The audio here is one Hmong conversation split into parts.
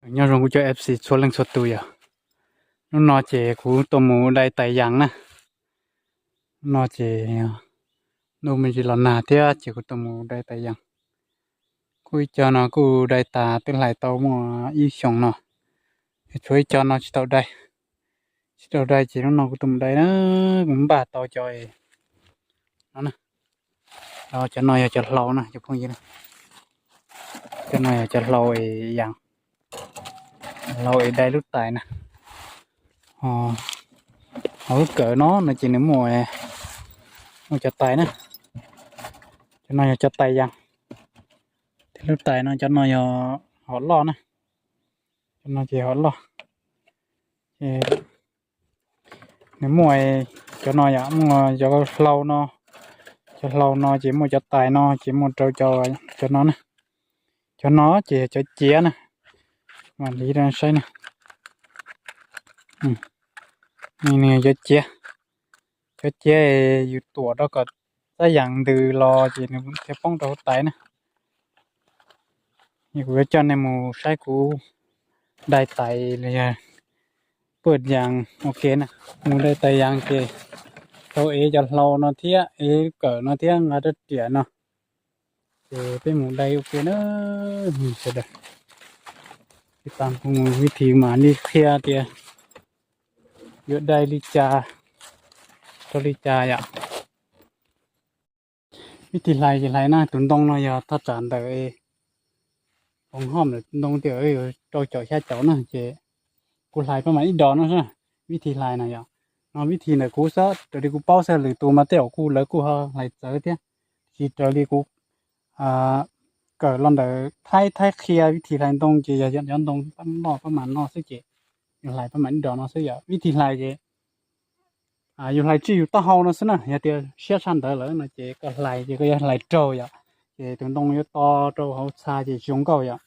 Nyob zoo kuv cov F C txhua leej txhua tus yom. Hnub no ces kuv tuaj mus dai tais yas na. Hnub no ces ntuj me ntsis los nag thiab ces kuv tuaj mus dai tais yas. Kuj ib co no kuj dai tas twb hlais tau muaj ib xyoos no, es tshuav ib co no tsis tau dai. Tsis tau dai ces hnub no kuv tuaj mus dai na, kuv npaj tau cov no na. Cov no yog cov hlau na cov phooj ywg. Cov no yog cov hlau es yas, hlau es dai lub tais na. Ho lub kawm no no ces nws muaj, muaj cov tais na. Cov no yog cov tais yas. Thiab lub tais no cov no yog hom loj na. Cov no ces hom loj. Ces nws muaj cov no yom, muaj cov hlau no, cov hlau no ces muaj cov tais no ces muaj rau cov, cov no na. Cov no ces yog cov ciav na. Mam li rau saib na. Nws yog cov ciav, cov ciav yus tuam rau kom txab yas ntws los ces nws thiaj poob rau hauv tais na. Kuv yuav coj nej mus saib kuv dai tais los yog paj yas ua ke na. Mus dai tais yas ces tau ev cov hlau no thiab ev kawm no thiab nqa rab riam no. Ces peb mus dai ua ke na sawv daws. Ces tas kuv mus vib thib mam li qhia tias yuav dai li cas rau li cas yom. Vib thib hlais ces hlais na, tus ntoo no yog thaj tsam ntawm poos hom ntawm ntoo tias rau caum xya caum na ces kuv hlais pab mam ib dos no xwb. Vib thib hlais na yom, no vib thib ntawm kuv xwb, raws li kuv paub xwb, lwm tus mas tej zaum kuj lawv kuj ho hlais txawv thiab. Tiam sis raws li kuv kawm los ntawm thaib thaib qhia vib thib hlais ntoo ces yog cov ntoo pab loj pab mam no xwb ces yus hlais pab mam ib dos no xwb yom. Vib thib hlais ces yus hlais tsij yus taub hau no xwb na. Yog tias siab tshaj ntawd lawm no ces koj hlais ces koj yuav hlais raug yom, ces tus ntoo yuav to rau hauv txha ces tsis zoo nkauj yom.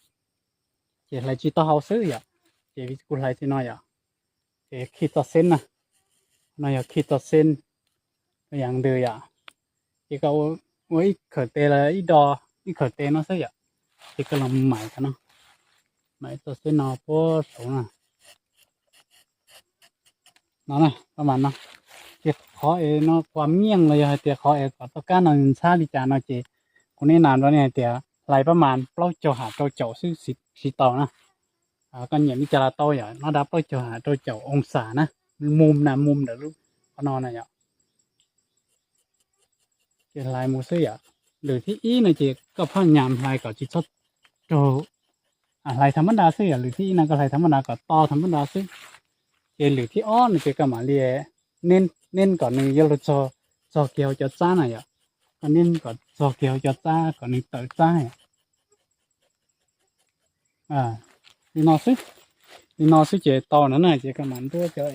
Ces hlais tsij taub hau xwb yom. Ces kuv hlais txij no yom, ces khij txoj xeeb na, no yog khij txoj xeeb, yas ntws yom. Ces koj ua ib khawm tes los ib dos, ib khawm tes no xwb yom. Ces koj los mam no, mam txoj xeeb no puag saud na. No na, pab mam no. Ces qhov es no kua miaj los yog hais tias qhov es kom txoj kab no ntxhab li cas no ces kuv neb nas rau nej hais tias hlais pab mam plaub caug ham rau caum xwb siv tau na. Koj nyiam li cas los tau yom, no dab plaub caug ham rau caum oo xam na, mus na mus ntawm lub qhov no na yom. Ces hlais mus xwb yom. Lwm thib ib no ces koj phab nyas hlais kom tsis txhob raug, hlais tham mab da xwb yom. Lwm thib ib no koj hlais tham mab da kom to tham mab da xwb. Ces lwm thib ob no ces koj mam li neb kom nws yuav luag txog kiag hauv cov txab na yom. Koj neb kom txog kiag hauv cov txab kom nws tawm txab yom. Li no xwb, li no xwb ces tau no na. Ces koj mam nruab cov,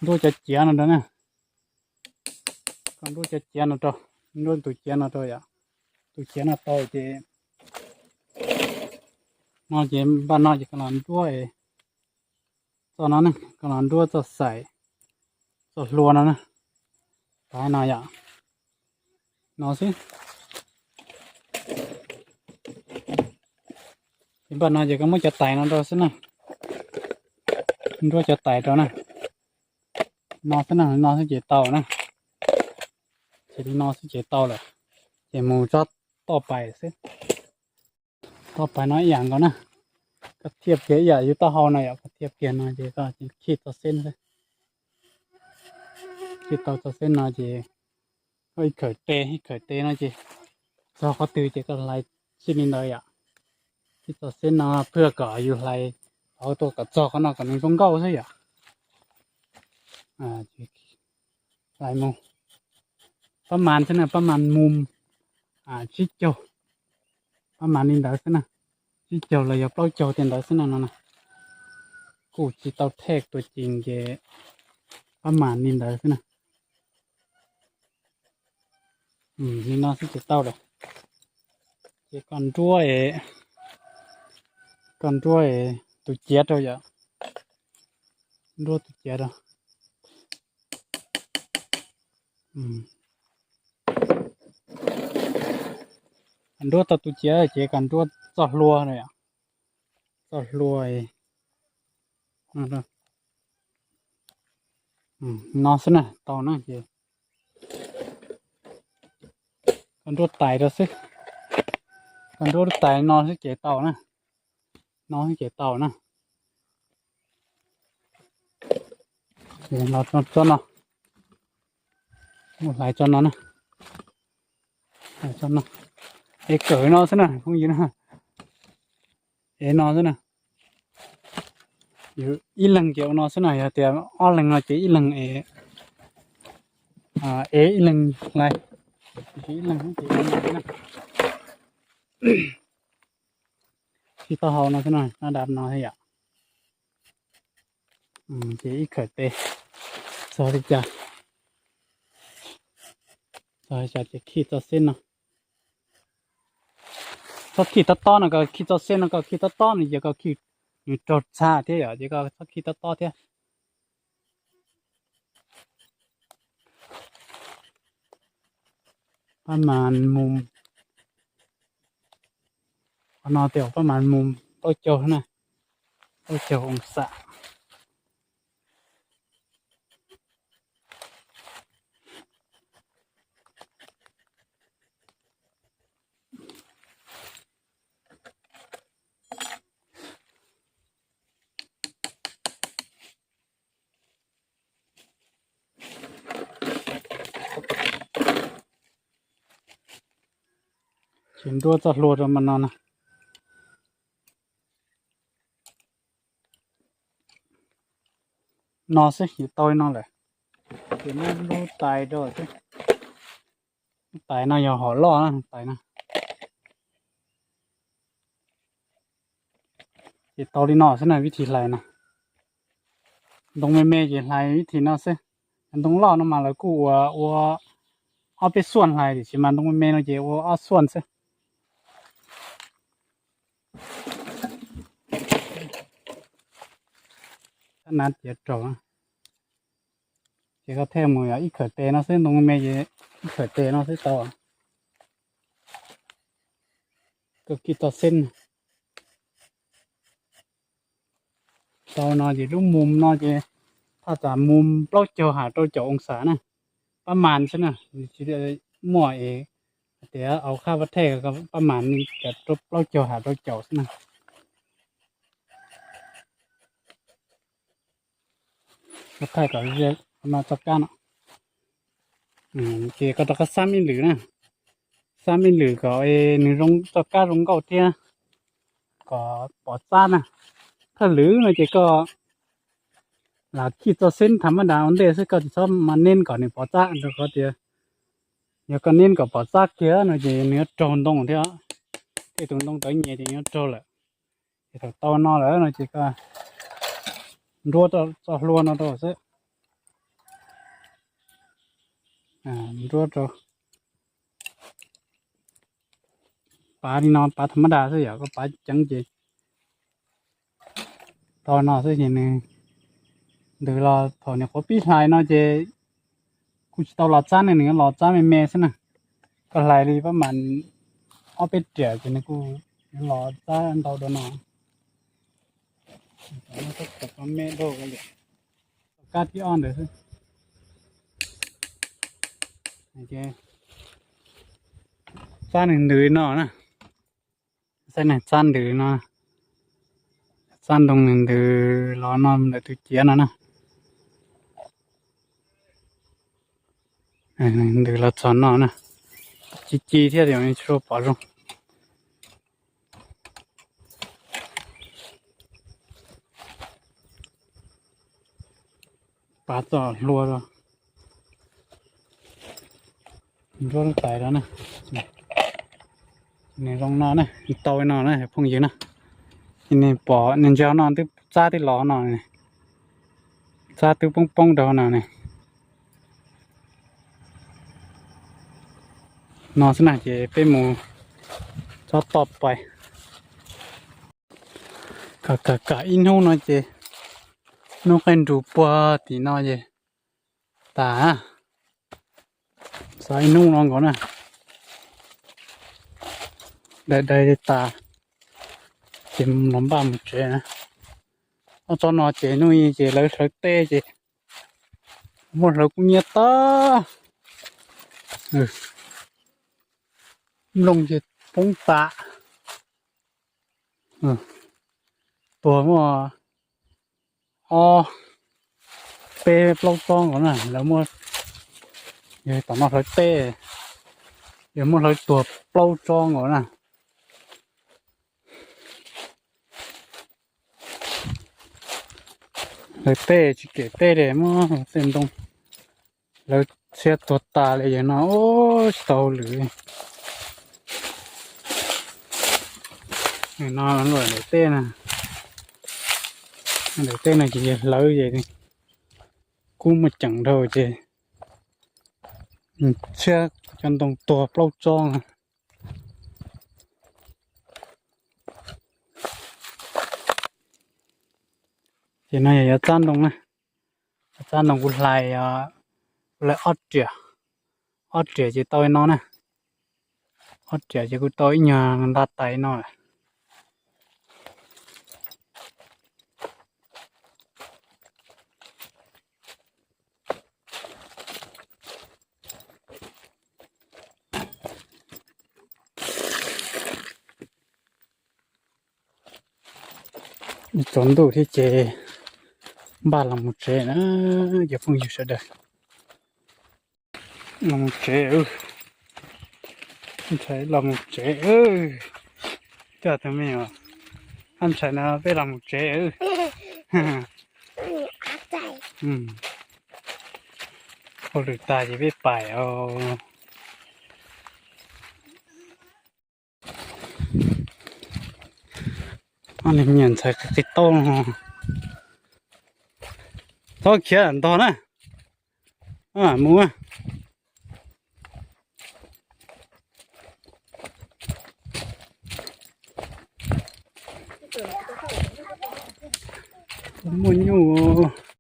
nruab cov ciav no rau na. Koj nruab cov ciav no rau, nruab tus ciav no rau yom. Tus ciav no tau ces no ces npaj no ces koj los nruab txoj no na, koj los nruab txoj xaim, txoj hlua no na. Tau no yom, no xwb. Ces npaj no ces koj muab cov tais no rau xwb na, nruab cov tais rau na. No xwb na, no xwb ces tau na. Ces li no xwb ces tau lawm. Ces mus txog toj pais xwb. Toj pais no ib yam nkaus na. Koj thiaj kiag ib yam yus taub hau no yom, koj thiaj kiag no ces koj khij txoj xeeb xwb. Khij tau txoj xeeb no ces koj ib khawm tes ib khawm tes no ces txog qhov twg ces koj hlais txij li ntawd yom. Khij txoj xeeb no pab kom yus hlais tau tuaj kom txog qhov no kom nws zoo nkauj xwb yom. Hlais mus, pab mam xwb na, pab mam mus tsib caug, pab mam li ntawd xwb na, tsib caug los yog plaub caug tej ntawd xwb na no na. Kuj tsis tau thej tua ci ces pab mam li ntawd xwb na. Li no xwb ces tau lawm. Ces koj nruab, koj nruab tus ciav rau yom, nruab tus ciav rau. Nruab tau tus ciav ces koj nruab txoj hlua rau yom. txoj hlua no xwb na, tau na ces koj nruab tais rau xwb, koj nruab tais no xwb ces tau na, no xwb ces tau na. Los tso no, mus hlais tso no na, hlais tso no, es kawm no xwb na phooj ywg na, es no xwb na. Ib leeg ces ua no xwb na, yog tias ob leeg no ces ib leeg es, es ib leeg hlais, ib leeg ces ua no xwb na. Khij taub hau no xwb na, nab dab no xwb yom. Ces ib khawm tes, txog li cas, txog li cas ces khij txoj xeb no. Txhob khij tob tob no, koj khij txoj xeb no koj khij tob tob no ces koj khij nws raug txha thiab yom, ces koj txhob khij tob tob thiab. Pab mas mus, qhov no tias pab mas mus plaub caug na, plaub caug oo xam. Ces nruab txoj hlua rau mas no na. No xwb ces tau li no lawm. Ces muab lub tais rau xwb. Lub tais no yog hom loj na, tais no. Ces tau li no xwb na, vib thib hlais na. Ntoo me me ces hlais vib thib no xwb. Ntoo loj no mas lawv kuj ua, ua ob peb xuaj hlais, tiam sis mas ntoo me me no ces ua ob xuaj xwb. Tab nav tiav raug, ces koj thiaj mus yog ib khawm tes no xwb, ntoo me me ces ib khawm tes no xwb tau. Koj khij txoj xeb tau no ces lub mus no ces thaj tsam mus plaub caug ha rau caum oo xam na, pab mas xwb na, tsis muaj es tias au khaj vaj thej, pab mas kav rau plaub caug ha rau caum xwb na. Thaij kom no txoj kab no, ces koj rov qab xab ib lwm na, xab ib lwm kom nws zoo, txoj kab zoo nkauj thiab kom pom txab na. Thawj lwm no ces koj lam khij txoj xeb tham mab das ua ntej xwb, koj tsis txhob mas neb kom nws pom txab, rau qhov tias yog koj neb kom pom txab kiag no ces nws yuav raug ntoo thiab, tej tus ntoo tawv nyias ces nws yuav raug lawm. Ces thaum tau no lawm no ces koj nruab txoj hlua no rau xwb, nruab rau, pav li no, pav tham mab das xwb, yog koj pav ceev ces tau no xwb ces nws ntws los. Thaum nws quav pib hlais no ces kuj tsis tau los txab ne, nws los txab me me xwb na. Koj hlais li pab mas ob peb riam ces nws kuj los txab ntau dua no. Me dua, kab thib ob ntawd xwb. Txab nws ntws no na, txab nws txab ntws no, txab ntoo nws ntws los no ntawm tus ciav no na. Ntws los txog no na, ci ci thiab, tsis pom zoo. Pav txoj hlua rau, nruab lub tais rau na. Nws zoo no na, tau no na phooj ywg na. Nws pom nws ntsia no twb txab twb los no, txab twb poob poob rau no ne. No xwb na ces peb mus txhob toj pais. Kam kam kam ib hnub no ces hnub qaij nrus puag tim no ces tas. Xav ib hnub no nkaus na, dai dai tas. Ces los npaj mus tsev na. Ob tsob no ces hnub i ces lawv hlawv teb ces muaj hlawv kub hnyiab tag. Nplooj ces poob tas. Tuag muaj ob peb plaub tsob nkaus na, lawv muab, yog tom no hlawv teb, yog muab hlawv tuag plaub tsob nkaus na. Hlawv teb tsis kem teb li, muab tej ntoo hlawv txhiab tuag tas li yog no, tsis tau hauj lwm. No ntawm teb na, ntawm teb no ces yog hlawv ces kub muaj ceem dhau ces txhiab cov ntoo tuag plaub tsob. Ces no yog yuav txab ntoo na, txab ntoo kuv hlais, kuv hlais ob riam, ob riam ces tau li no na, ob riam ces kuj tau ib nyuag nta tais no lawm. Tsaus ntuj thiab ces npaj los mus tsev na, cov phooj ywg sawv daws. Los mus tsev, ntshai los mus tsev. Coj tus me nyuam hab ntshai no peb los mus tsev. Hauj lwm tag ces peb pais os. Ob niag me nyuam ntxhais qis taub no, txhob khiav ntog na, mus. Muaj nyuj.